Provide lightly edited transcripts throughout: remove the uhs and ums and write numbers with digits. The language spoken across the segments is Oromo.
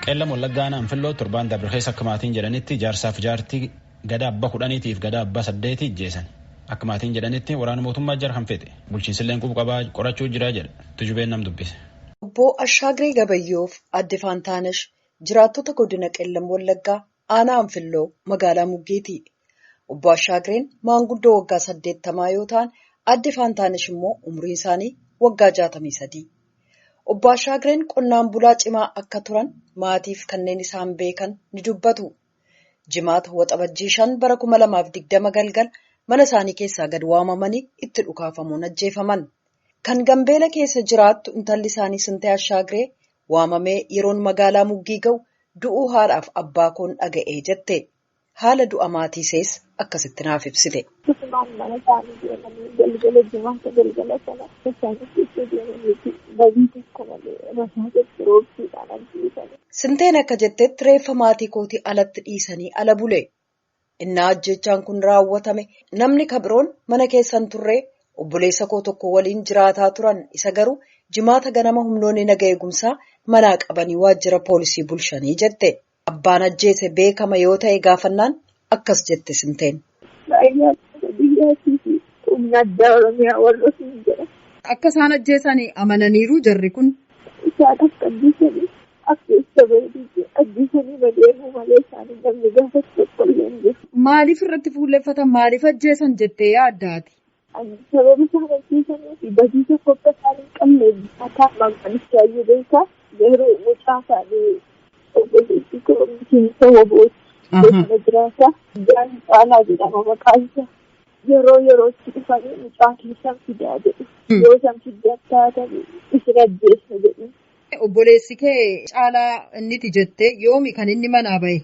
Qeellam Wallaggaa Anfilloo torbaan dabre keessa akka maatiin jedhanitti jaarsaaf jaartii gada abbaa 10tiif gada abbaa 8 ajjeesan. Akka maatiin jedhanitti waraana mootummaa jara kan fedhe bulchiinsillee qubqabaa qorachuu jira jedha. Tujubeen nam dubbise. Obbo Ashaagiree Gabayyoof Aadde Faantaanesh jiraattota godina Qeellam Wallaggaa aanaa Anfilloo magaalaa Muggeeti. Obbo Ashaagireen maanguddoo waggaa 80 yoo ta'an Aadde Faantaanesh immoo umriin isaanii waggaa 63. Obbo Ashaagireen qonnaan bulaa cimaa akka turan maatiif kanneen isaan beekan ni dubbatu. Jimaata Waxabajjii 5 bara 2020 galgala mana isaanii keessaa gad waamamanii itti dhukaafamuun ajjeefaman. Kan Gambeela keessa jiraattu intalli isaanii Sintee Ashaagiree waamamee yeroon magaalaa Muggii ga'u du'uu haadhaaf abbaa koon dhaga'ee jette. Haala du'a maatii isees akkasitti naaf ibsite. Mana isaanii deemanii galgala jimaata galgala sana isaanii keessa deemanii badii tokko malee rasaasa roobsuudhaan ajjeesani. Sinteen akka jettetti reeffa maatii kootii alatti dhiisanii ala bule. Innaa ajjeechaan kun raawwatame namni kabiroon mana keessan turree obboleessa koo tokko waliin jiraataa turan isa garuu jimaata ganama humnoonni naga eegumsaa manaa qabanii waajjira poolisii bulshanii jette. Abbaan ajjeese beekama yoo ta'e gaafannaan akkas jette Sinteen. Baay'ee biyyaatii fi humna addaa Oromiyaa warra sun jedha. Akka isaan ajjeesanii amananiiru jarri kun. Isaan akka ajjeesanii akka ibsa bareeduu ajjeesanii madeemuu malee isaanii namni gaafatu tokko illee hin jiru. Maaliif irratti fuulleffatan maaliif ajjeesan jettee yaaddaati? Sababa isaan ajjeesanii fi badii tokko akka isaan hin qabne mataa magaalichaa beekaa garuu mucaa isaanii obboleettii koo miseensa wobooti. Bosona jiraata. Jaan Caalaa jedhama maqaan isaa. Yeroo yerootti dhufanii mucaa keessan fidaa jedhu. Yoo isaan fidaa taatan isin ajjeessa jedhu. Obboleessi kee Caalaa inniti jettee yoomi kan inni manaa ba'e?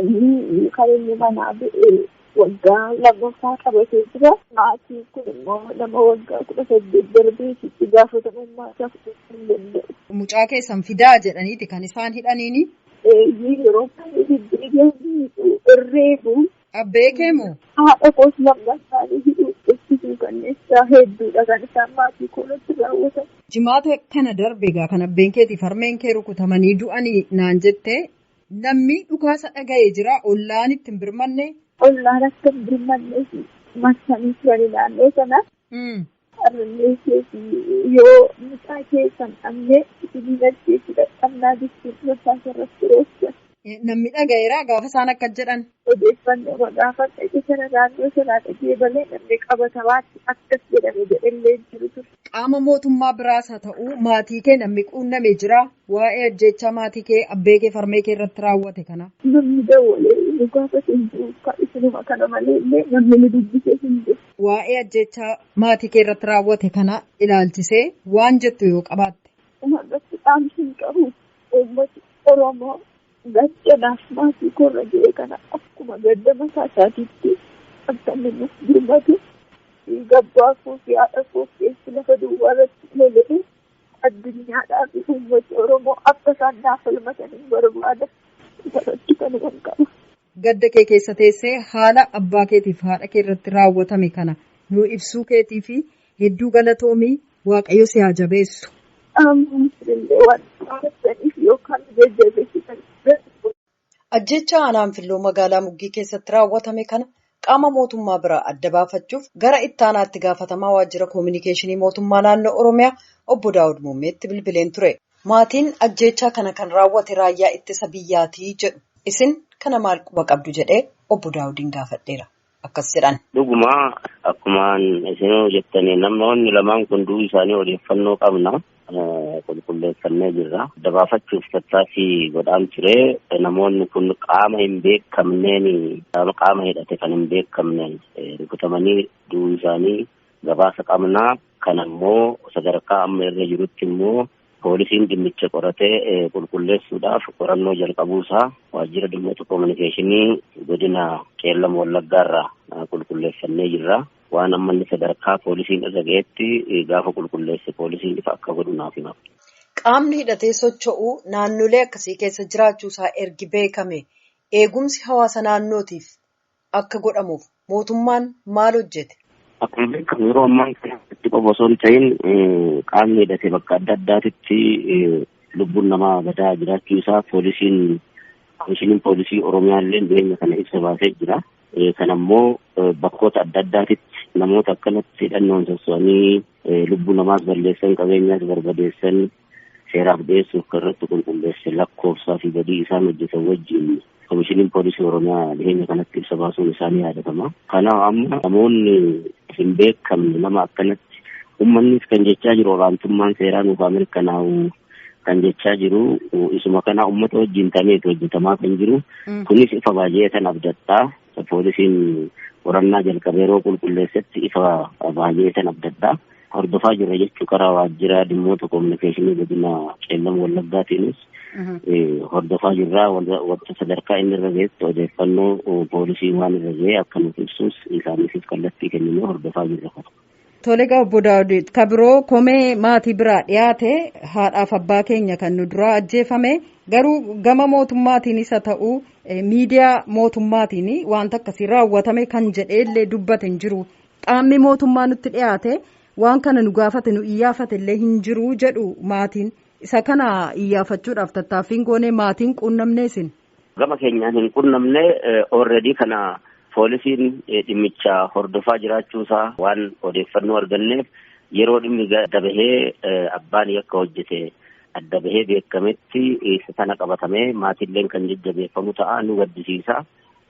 Inni kan inni manaa ba'e waggaa lammaffaa qabatee jira. Maatiin kun immoo nama waggaa 18 darbee itti gaafatamummaa isaa fudhachuu hin danda'u. Mucaa keessan fidaa jedhaniiti kan isaan hidhaniini? Yeroo baay'ee deddeebi'anii irreebu. Abbee kee moo? Haadha koos lamman isaanii hidhuu ibsituu kanneen isaa hedduudha kan isaan maatii koolatti raawwatan. Jimaata kana darbe egaa kan abbeen keetiif harmeen kee rukutamanii du'anii naan jettee namni dhukaasa dhaga'ee jira ollaan itti hin birmanne. Ollaan akka hin birmannee fi marsanii turanii naannoo sana. Harmee keetii yoo mucaa keessan dhabnee isin ajjeesuu dadhabnaa jechuun rasaasa irratti roobsan. Namni dhaga'eera gaafa isaan akka jedhan. Odeeffannoo gaafa dhaqe sana naannoo sanaa dhagee malee namni qabatamaatti akkas jedhame jedhellee jiru ture. Qaama mootummaa biraas haa ta'u maatii kee namni quunname jira waa'ee ajjeechaa maatii kee abbee kee farmee kee irratti raawwate kana. Namni dawwalee nu gaafate hin jiru isinuma kana malee illee namni nu dubbisee hin jiru. Waa'ee ajjeechaa maatii kee irratti raawwate kana ilaalchisee waan jettu yoo qabaatte. Uummatatti dhaamsi hin qabu uummati Oromoo gaddanaaf maatii koorra ga'e kana akkuma gadda mataa isaatiitti akka inni nuuf birmatu gabbaa koo fi haadha koo keessi lafa duwwaa irratti lola'e addunyaadhaa fi uummati Oromoo akka isaan naaf falmatan hin barbaada. Isarratti kanuma hin qabu. Gadda kee keessa teessee haala abbaa keetiif haadha kee irratti raawwatame kana nuu ibsuu keetii fi hedduu galatoomii Waaqayyo si haa jabeessu. Ajjeechaa aanaa Anfilloo magaalaa Muggii keessatti raawwatame kana qaama mootummaa biraa adda baafachuuf gara itti aanaatti gaafatamaa waajjira koominikeeshinii mootummaa naannoo Oromiyaa obbo Daawud Muummeetti bilbileen ture. Maatiin ajjeechaa kana kan raawwate raayyaa ittisa biyyaatii jedhu. Isin kana maal quba qabdu jedhee obbo Daawudiin gaafadheera. Akkas jedhan. Dhuguma akkumaan isinuu jettanii namoonni lamaan kun du'uu isaanii odeeffannoo qabna. Qulqulleeffannee jirra. Adda baafachuuf tattaaffii godhaan ture. Namoonni kun qaama hin beekamneen qaama hidhate kan hin beekamneen rukutamanii du'uu isaanii gabaasa qabna. Kan ammoo sadarkaa amma irra jirutti immoo poolisiin dhimmicha qoratee qulqulleessuudhaaf qorannoo jalqabuusaa waajjira dhimmoota koominikeeshinii godina Qeellam Wallaggaarraa qulqulleeffannee jirra. Waan amma inni sadarkaa poolisiin irra ga'etti gaafa qulqulleesse poolisiin ifa akka godhu naaf hima. Qaamni hidhatee socho'uu naannolee akkasii keessa jiraachuusaa ergi beekame eegumsi hawaasa naannootiif akka godhamuuf mootummaan maal hojjete? Akkuma beekamu yeroo ammaa kanatti qofa osoo hin ta'in qaamni hidhate bakka adda addaatitti Lubbuun namaa badaa jiraachuu isaa poolisiin komishiniin poolisii Oromiyaa illee dhiyeenya kana ibsa baasee jira. Kan ammoo bakkoota adda addaatitti namoota akkanatti hidhannoon sosso'anii lubbuu namaas balleessan qabeenyaas barbadeessan seeraaf dhiyeessuuf kan irratti qulqulleesse lakkoofsaa fi badii isaan hojjetan wajjin komishiniin poolisii Oromiyaa dhiyeenya kanatti ibsa baasuun isaanii yaadatama. Kanaaf amma namoonni hin beekamne nama akkanatti uummannis kan jechaa jiru olaantummaan seeraa nuuf haa mirkanaa'u kan jechaa jiru isuma kana uummata wajjin ta'eetu hojjetamaa kan jiru. Kunis ifa baay'ee kan abdattaa. Poolisiin qorannaa jalqabee yeroo qulqulleessetti ifa baay'ee kan abdattaa. Hordofaa jirra jechuu karaa waajjira dhimmoota kominikeeshinii godina Qeellam Wallaggaatiinis hordofaa jirra. Wanta sadarkaa inni irra ga'etti odeeffannoo poolisii waan irra ga'e akka nuuf ibsus isaaniifis kallattii kenninee hordofaa jirra. Tole egaa obbo Daawud kabiroo komee maatii biraa dhiyaate haadhaaf abbaa keenya kan nu duraa ajjeefame garuu gama mootummaatiin isa ta'uu miidiyaa mootummaatiin wanta akkasii raawwatame kan jedheellee dubbate hin jiru. Qaamni mootummaa nutti dhiyaate waan kana nu gaafate nu iyyaafate illee hin jiru jedhu maatiin. Isa kana iyyaafachuudhaaf tattaaffiin goonee maatiin quunnamnee isin. Gama keenyaan hin quunnamne already kana. Poolisiin dhimmicha hordofaa jiraachuusaa waan odeeffannoo arganneef yeroo dhimmi adda bahee abbaan yakka hojjete adda bahee beekametti isa sana qabatamee maatiilleen kan jajjabeeffamu ta'a nu gaddisiisa.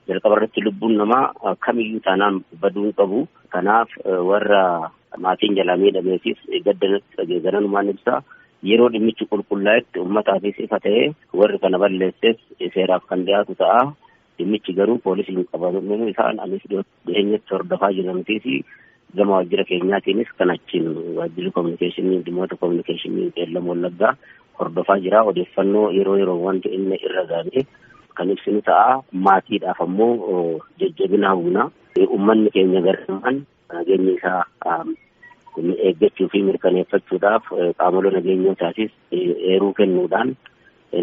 Jalqaba irratti lubbuun namaa kamiyyuu taanaan baduu hin qabu. Kanaaf warra maatiin jalaa miidhameefis gadda gananumaan ibsa. Yeroo dhimmichi qulqullaa'etti uummataafis ifa ta'ee warri kana balleesses seeraaf kan dhiyaatu ta'a. Dhimmichi garuu poolisiin qabamuu isaan anis dhiyeenyatti hordofaa jirantiis gama waajjira keenyaatiinis kan achiin waajjirri kominikeeshinii dhimmoota kominikeeshinii Qeellam Wallaggaa hordofaa jira. Odeeffannoo yeroo yeroo wanti inni irra ga'e kan ibsinu ta'a. Maatiidhaaf ammoo jajjabina hawwina. Uummanni keenya garmaan nageenya isaa eeggachuu fi mirkaneeffachuudhaaf qaamolee nageenyootaafis eeruu kennuudhaan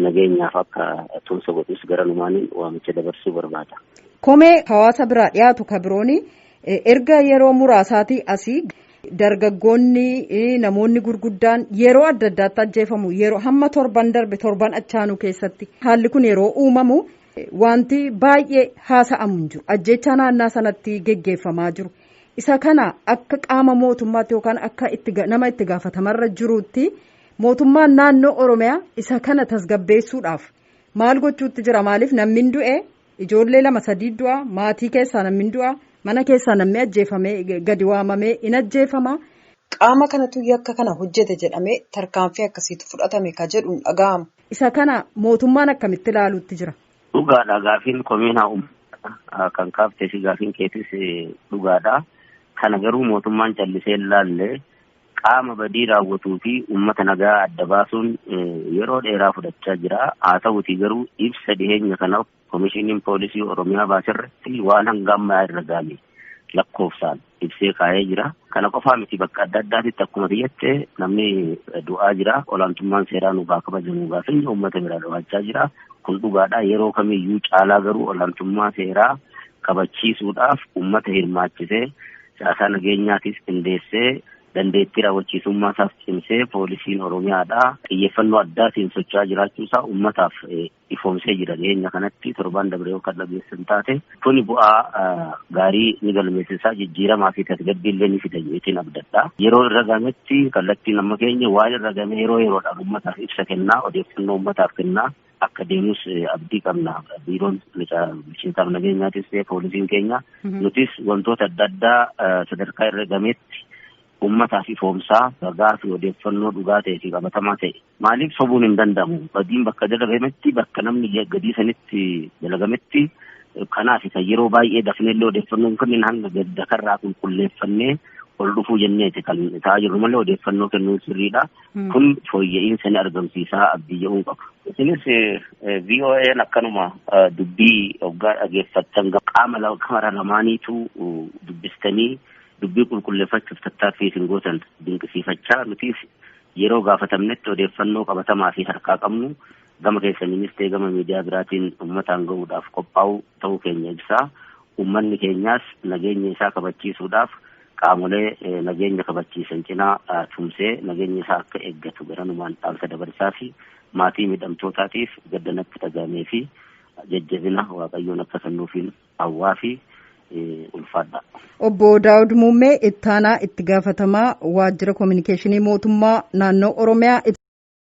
nageenyaaf akka tumsa godhus gara numaaniin waamicha dabarsuu barbaada. Komee hawaasa biraa dhiyaatu kabirooni erga yeroo muraasaatii asii dargaggoonni namoonni gurguddaan yeroo adda addaatti ajjeefamu yeroo hamma torban darbe torban achaanuu keessatti haalli kun yeroo uumamu wanti baay'ee haasa'amu hin jiru ajjeechaa naannaa sanatti geggeeffamaa jiru. Isa kana akka qaama mootummaatti yookaan akka nama itti gaafatamarra jiruutti. Mootummaan naannoo Oromiyaa isa kana tasgabbeessuudhaaf maal gochuutti jira? Maaliif namni du'e ijoollee lama sadii du'a maatii keessaa namni du'a mana keessaa namni ajjeefamee gadi waamamee in ajjeefama. Qaama kanatu yakka kana hojjete jedhamee tarkaanfii akkasiitu fudhatame ka jedhuun dhaga'ama. Isa kana mootummaan akkamitti ilaaluutti jira? Dhugaadha gaafiin komiin haa kan kaaftee fi gaafiin keetis dhugaadha. Kana garuu mootummaan callisee ilaalle. Qaama badii raawwatuu fi uummata nagaa adda baasuun yeroo dheeraa fudhachaa jira. Haa ta'utii garuu ibsa dhiheenya kanaaf komishiniin poolisii Oromiyaa baasirratti waan hanga ammaa irra ga'ame lakkoofsaan ibsee kaa'ee jira. Kana qofaa miti bakka adda addaatitti akkuma biyyatti namni du'aa jira. Olaantummaan seeraa nuuf haa kabajamu gaafiin uummata biraa dho'achaa jira. Kun dhugaadha. Yeroo kamiyyuu caalaa garuu olaantummaa seeraa kabachiisuudhaaf uummata hirmaachisee caasaa nageenyaatis qindeessee dandeettii raawwachiisummaa isaas cimsee poolisiin Oromiyaadha. Xiyyeeffannoo addaatiin socho'aa jiraachuu isaa uummataaf ifoomsee jira. Dhiyeenya kanatti torbaan dabree kan dhageessan taate kuni bu'aa gaarii ni galmeessisaa jijjiiramaa fi tasgabbii illee ni fida jeetiin abdadha. Yeroo irra gametti kallattiin amma keenya waan irra game yeroo yeroodhaan uummataaf ibsa kennaa odeeffannoo uummataaf kennaa akka deemus abdii qabna. Biiroon bulchiinsaaf nageenyaatis ta'e poolisiin keenya nutis wantoota adda addaa sadarkaa irra gametti uummataaf ifoomsaa ragaa fi odeeffannoo dhugaa ta'e fi qabatamaa ta'e maaliif sobuun hin danda'amu badiin bakka dalagametti bakka namni gadii sanitti dalagametti kanaaf isa yeroo baay'ee dafneellee odeeffannoon kennin hanga gaddakarraa qulqulleeffannee ol dhufuu jenneeti kan ta'aa jirru malee odeeffannoo kennuun sirriidha. Kun fooyya'insa ni argamsiisaa abdii jedhuun qaba. Isinis VOA'n akkanuma dubbii hoggaa dhageeffattan qaama kamara lamaaniitu dubbistanii dubbii qulqulleeffachuuf tattaaffii isin gootan dinqisiifachaa nutis yeroo gaafatamnetti odeeffannoo qabatamaa fi harkaa qabnu gama keessaniinis ta'e gama miidiyaa biraatiin uummataan gahuudhaaf qophaa'u ta'uu keenya ibsaa. Uummanni keenyaas nageenya isaa kabachiisuudhaaf Qaamolee nageenya kabachiisan cinaa tumsee nageenya isaa akka eeggatu garanumaan dhaamsa dabarsaa fi maatii miidhamtootaatiif gaddanatti dhagahamee fi jajjabina Waaqayyoon akka kennuufiin hawwaa fi ulfaadha. Obbo Daawud Muummee, ittaanaa itti gaafatamaa waajjira koominikeeshinii mootummaa naannoo Oromiyaa.